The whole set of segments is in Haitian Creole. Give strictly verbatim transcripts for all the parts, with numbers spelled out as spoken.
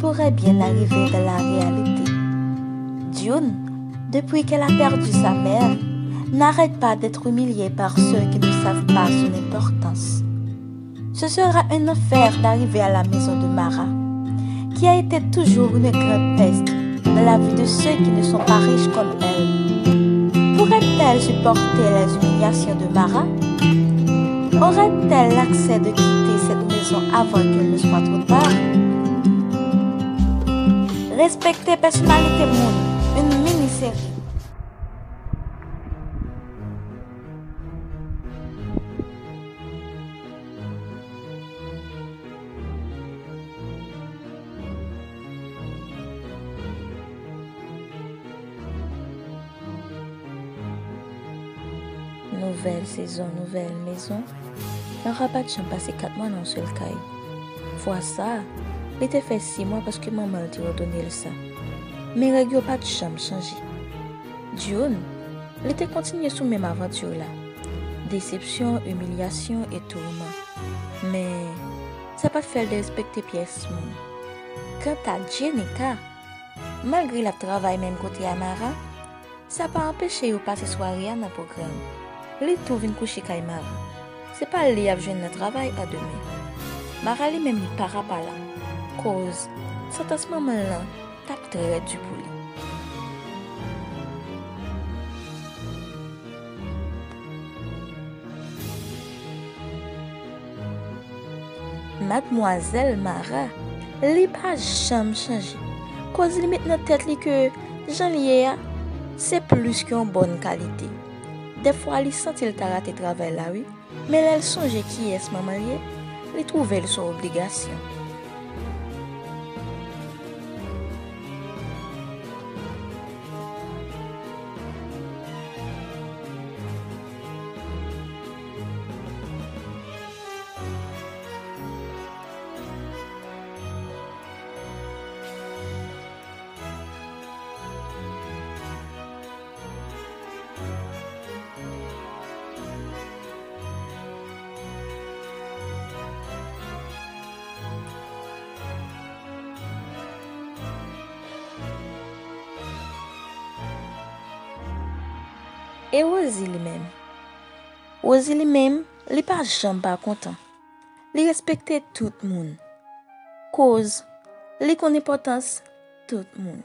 pourrait bien arriver dans la réalité. June, depuis qu'elle a perdu sa mère, n'arrête pas d'être humiliée par ceux qui ne savent pas son importance. Ce sera un enfer d'arriver à la maison de Mara, qui a été toujours une grande peste dans la vie de ceux qui ne sont pas riches comme elle. Pourrait-elle supporter les humiliations de Mara? Aurait-elle l'accès de quitter cette maison avant qu'il ne soit trop tard? Respekte pèsonalite moun, une mini-série. Nouvèl sezon, nouvèl mezon. Mara pa t janm pase kat mwa nan yon sèl kay. Fwa sa a, li te fè sis mwa paske manman l te òdone l sa. Men règ yo pa t janm chanje. June, li te kontinye sou menm avanti la. Desepsyon, imilyasyon e touman. Men, sa pa t fè l derespekte pyès moun. Kanta Jenika, malgre l ap travay menm kote a Mara, sa pa anpeche yo pase sware a nan pwogram. Li tou vin kouche kay Mara. Se pa li y ap jwenn nan travay a demen. Mara li menm li para pa la. Koz, santans manman l lan t ap trè di pou li. Madmwazèl Mara, li pa janm chanje. Koz li met nan tèt li ke jan l ye a, se plis ke yon bòn kalite. Dèfwa, li santi l ta rate travay la, wi. Men lè l sonje kiyès manman l ye, li twouve l se yon obligasyon. E Rosie li menm? Rosie li menm, li pa janm pa kontan. Li respekte tout moun. Koz, li konn enpòtans tout moun.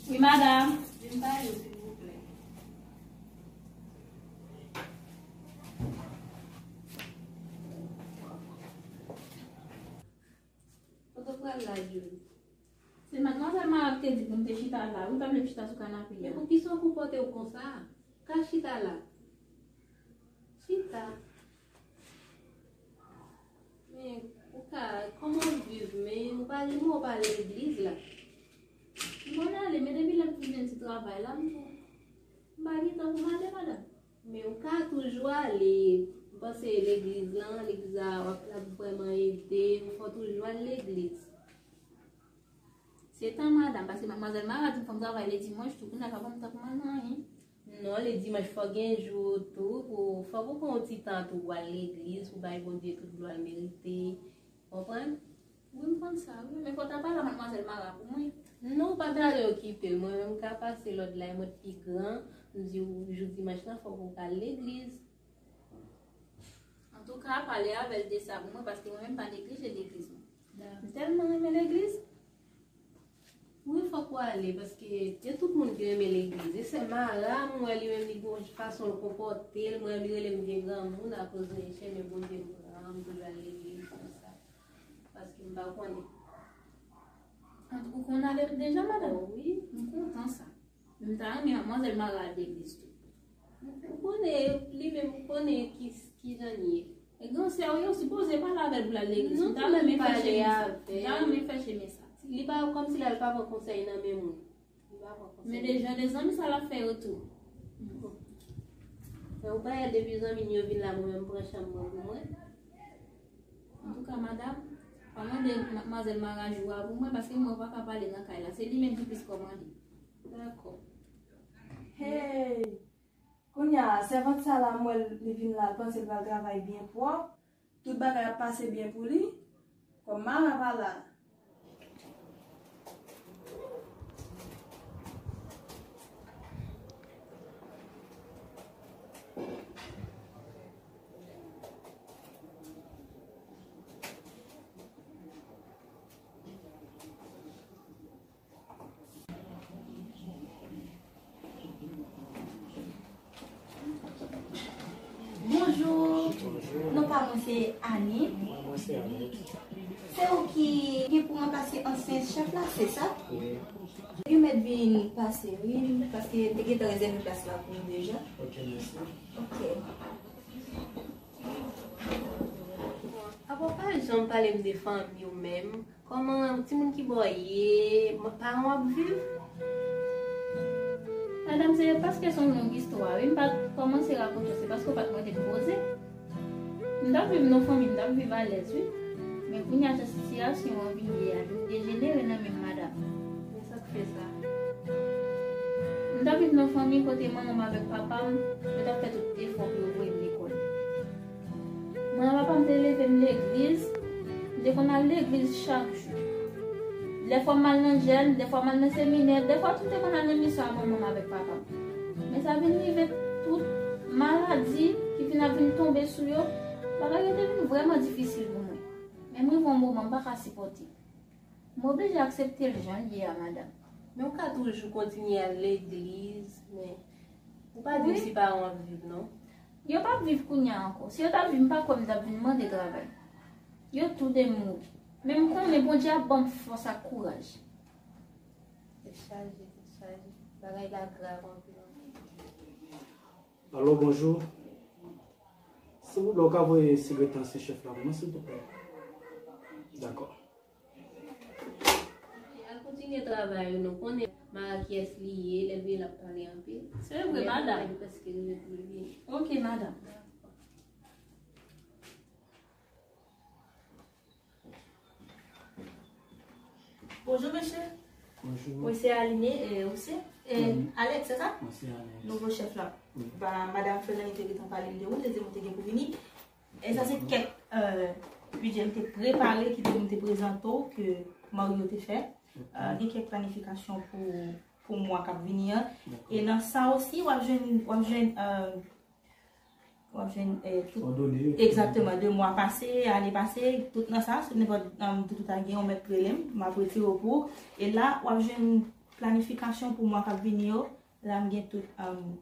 Wi, madanm. Vin pale, silvouplè. Kote w pral la, June? Se madmwazèl Mara ki te di pou m te chita la, wi, pa vle m chita sou kanape a. Men poukisa w konpòte w konsa? Ka chita la. Chita. Men, ou ka, kòman w viv? Men, ou pa gen mo w pale legliz la. M konn ale, men depi lè m fin jwenn ti travay la, m tou, m pa gen tan pou m ale, madanm. Men ou ka toujou ale, m panse legliz lan, legliz la, w ap, l ap vrèman ede w, fò w toujou al legliz. Se tan madanm, paske madmwazèl Mara di m fò m travay lè dimanch tou, kounye a l pa ban m tan pou m al nan anyen. Non, lè dimanch fò gen jou tou, pou, fòk ou pran yon ti tan tou pou al legliz, pou bay Bondye tout glwa l merite. Konprann? Wi, m konn sa, wi. Men fò w ta pale a madmwazèl Mara pou mwen. Non, ou pa bezwen okipe l. Mwen menm m ka pase lòd la, e mwen k pi gran, m di w jou dimanch lan fòk ou ka al legliz. Antouka, pale avè l de sa pou mwen, paske mwen menm m pa neglije legliz mwen. M tèlman renmen legliz. Wi, fòk ou ale, paske gen tout moun ki renmen legliz. E sè Mara, m wè li menm, li gon fason l konpòte l. Mwen, li rele m vye granmoun akoz mwen chèmen Bondye m pran, m toujou al legliz konsa. Paske m pa konnen. Ant ou konn ale deja, madanm? Wi. M kontan sa. M ta renmen madmwazèl Mara al legliz tou. Ou konnen, li menm, ou konnen ki, ki jan l ye. E gran sè w, yo sipoze pale avè l pou l al legliz. Non, m ta renmen fè chemen sa. M ta renmen fè chemen sa. Li pa kòmsi l al pa pran konsèy nan men moun. Li pa pran konsèy. Men de jan de zanmi sa l ap fè yo tou. Bon. Fè yon payèt depi zanmi m yo vin la, mwen menm pran chanm mwen pou mwen. Antouka, madanm, pa mande madmwazèl Marajou a pou mwen, paske mwen pa ka pale nan kay la. Se li menm ki plis kòmande. Dakò. Hey! Kounye a, sèvant sa la, m wè l, li vin la, l panse l pral travay byen pwòp. Tout bagay ap pase byen pou li. Kòm Mara pa la. Bonjou. Bonjou. Non pa mwen se Annie. Mwen, mwen se Alex. Se ou ki gen pou ranplase ansyen chèf la, se sa? Wi. Yo mèt vin pase, wi, paske m te gentan rezève plas la pou nou deja. Ok, mèsi. Ok. Apa w pa janm pale m de fanmi w menm? Kòman timoun ki bò w ye? Paran w ap viv? Madanm, se paske se yon long istwa, wi. M pa t kòmanse rakonte w, se paske w pa t mande m poze. M t ap viv nan fanmi, m t ap viv alèz, wi. Men kounye a, jan sitiyasyon an vin ye a, vin dejenere nan men m, madanm. Men sa k fè sa? M t ap viv nan fanmi kote manman m avèk papa m, yo t ap fè tout efò pou yo voye m lekòl. Manman papa m te leve m legliz, m te konn al legliz chak jou. Dèfwa m al nan jèn, dèfwa m al nan seminè, dèfwa tou m te konn al nan misyon ak manman m avèk papa m. Men sa vin rive tout maladi ki vin ap vin tonbe sou yo, bagay yo te vin vrèman difisil pou mwen. Men m rive yon moman m pa ka sipòte. M oblije aksepte l jan l ye a, madanm. Men w ka toujou kontinye al legliz, men ou pa di m si paran w ap viv, non. Yo p ap viv kounye a ankò. Si yo t ap viv, m pa kwè m t ap vin mande travay. Yo tou de mouri. Men m konnen Bondye ap ban m fòs ak kouraj. Tèt chaje, tèt chaje. Bagay la grav anpil, anpil. Alo, bonjou. Silvouplè, ou ka voye sikrètè ansyen chèf la pou mwen, silvouplè? Dakò. Al kontinye travay ou, nou konnen Mara kiyès li ye, lè l vini l ap pale anpil. Se vre, madanm. Li prèske rive pou li vini. Ok, madanm. Bonjou, mesye. Bonjou. Mwen se Aline, e, ou se? E, Alex, se sa? Mwen se Alex. Nouvo chèf la. Wi. Ba, madanm Fernand te gentan pale m de ou, li te di m ou te gen pou vini. E sa se kèk, e, bidjè m te prepare, ki te pou m te prezante w, ke Mario te fè. E, gen kèk planifikasyon pou, pou mwa k ap vini an. E nan sa osi, w ap jwenn, w ap jwenn, e, w ap jwenn, e, tout, egzakteman, de mwa pase, ane pase, tout nan sa, sou nenpòt, e, dout ou ta gen, ou mèt rele m, m ap retire w pou ou. E la, w ap jwenn planifikasyon pou mwa k ap vini yo. La, m gen tout, e,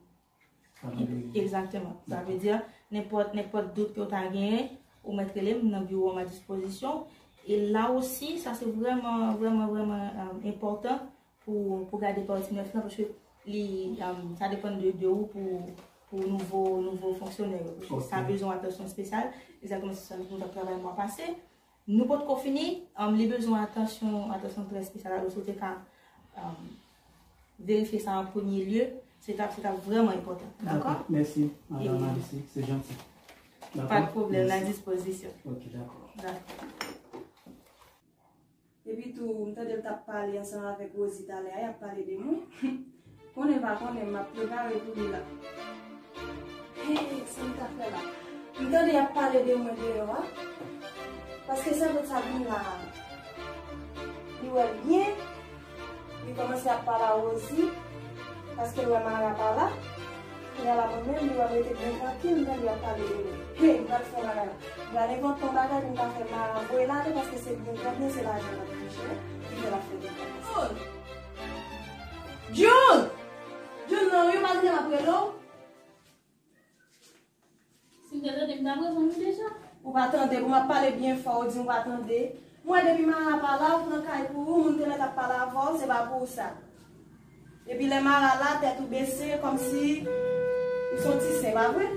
Egzakteman. Sa vle di, nenpòt, nenpòt dout ke w ta genyen, ou mèt rele m nan biwo a, m a dispozisyon. E la osi, sa se vrèman, vrèman, vrèman, e, enpòtan pou, pou gade pati nèf lan, paske li, e, sa depann de, de ou pou, pou nouvo, nouvo fonksyonè yo. Paske sa bezwen atansyon espesyal. Egzakteman, se sa nou t ap travay mwa pase. Nou potko fini, um, li bezwen atansyon, atansyon trè espesyal. Alò, si w te ka, um, verifye sa an premye lye, se t ap, se t ap vrèman enpòtan. Dakò? Dakò, mèsi, madanm Alice, se janti. Dakò? Pa de pwoblèm, nan dispozisyon. Ok, dakò. Dakò. Epi tou, m tande l t ap pale ansanm avèk Rosie talè a, y ap pale de mwen. Konnen pa konnen, m ap prepare pou li la. Hey, sa m ta fè la? M tande y ap pale de mwen deyò a. Paske sèvant sa vin la, li wè l byen. Li kòmanse ap pale a Rosie. Paske l wè Mara pa la. Kounye a la, mwen menm, li wè m rete byen trankil, m tande y ap pale de mwen. Hey, m pral fè yon bagay. M pral envante yon bagay pou m ka fè Mara voye l ale, paske se byen, trè byen, se lajan l ap touche. Ki fè l ap fè bagay sa. Jun! Jun non, wi, ou pa tande m ap rele w? Si m te tande, m t ap reponn ou deja. Ou pa tande, pou m ap pale byen fò, ou di m ou pa tande. M wè depi Mara pa la, ou pran kay pou ou, moun te mèt ap pale avè w, se pa pou ou sa. Epi lè Mara la, tèt ou bese, kòmsi ou se yon ti sen, pa vre?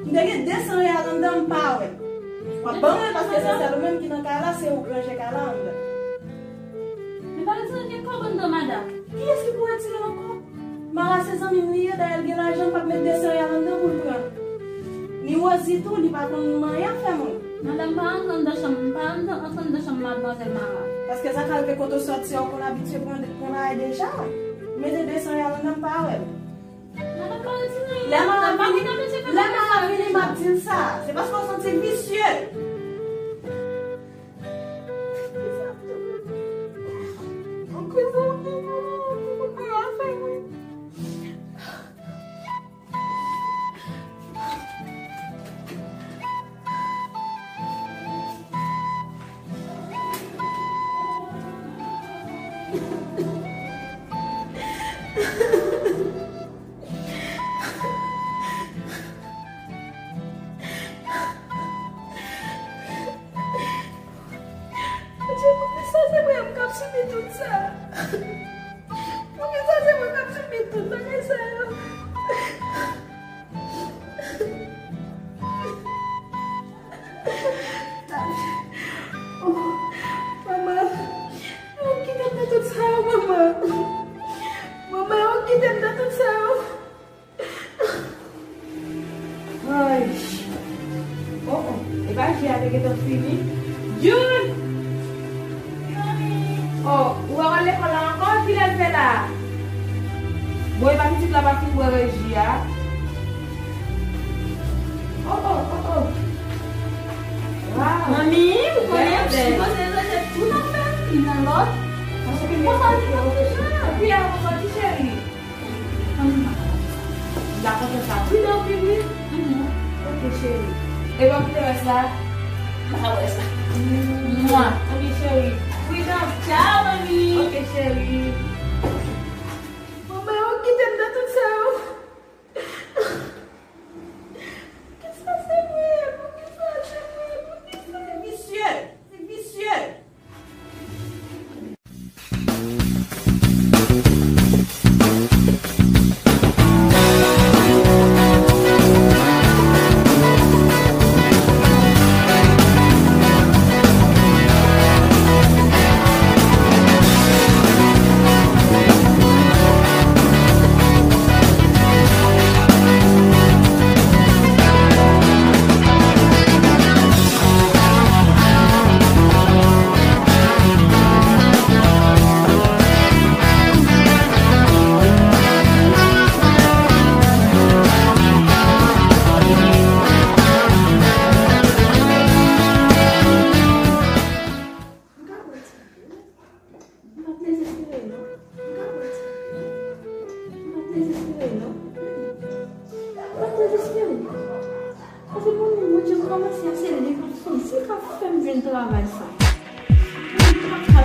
M te gen de san reyal anndan, m pa wè l. W ap ban mwen l paske se sèl ou menm ki nan kay la, se ou k ranje kay la anndan. Men pa retire kòb anndan, madanm. Kiyès ki pou retire nan kòb? Mara se zanmi m li ye, dayè l gen lajan, l p ap met de san riyal anndan pou l pran. Ni Wozi tou, li pa konn manyen ap fè moun. Madanm, pa antre anndan chanm, pa antre, antre anndan chanm madmwazèl Mara. Paske sa k rive kote w sòti a, ou konn abitye pran, pran bagay deja. Mete de san riyal anndan, m pa wè l. Lè m ap vini, lè m ap vini, m ap di l sa. Se paske w santi l visye. Bondye, poukisa se mwen menm k ap sibi tout sa? Poukisa se mwen k ap sibi tout bagay sa yo? Oh, manman, ou kite m nan tout sa yo, manman. Manman, ou kite m nan tout sa yo. Ay. Oh, oh. E pa ji a te gentan fini. Jun! Oh, ou pa al lekòl la ankò? Kilè l fè la? Bon, e pa pitit la pa fin bwè ji a. Oh, oh, oh, oh. Wow. Manmi, ou konnen m sipoze ranje tout afè m nan lòd. Paske m pa gen kote. Kiyè ou soti, cheri? Ann. M ta kontan sa. Pridan anpil, wi. Mhm. Ok, cheri. E ban m kite rès la. M pa ka wè rès la. Mwa. Ok, cheri. Pridan. Tchao, manmi. Ok, cheri. Manman, ou kite m nan tout sa yo. Poukisa se mwen? Poukisa se mwen? Poukisa? Se visye. Se visye. M pa dezespere, non. M pa dezespere, non. M pa dezespere. Paske pou mwen, Bondye, m kòmanse a se li k ap fè, se li k ap fè m jwenn travay sa. Mwen pa ka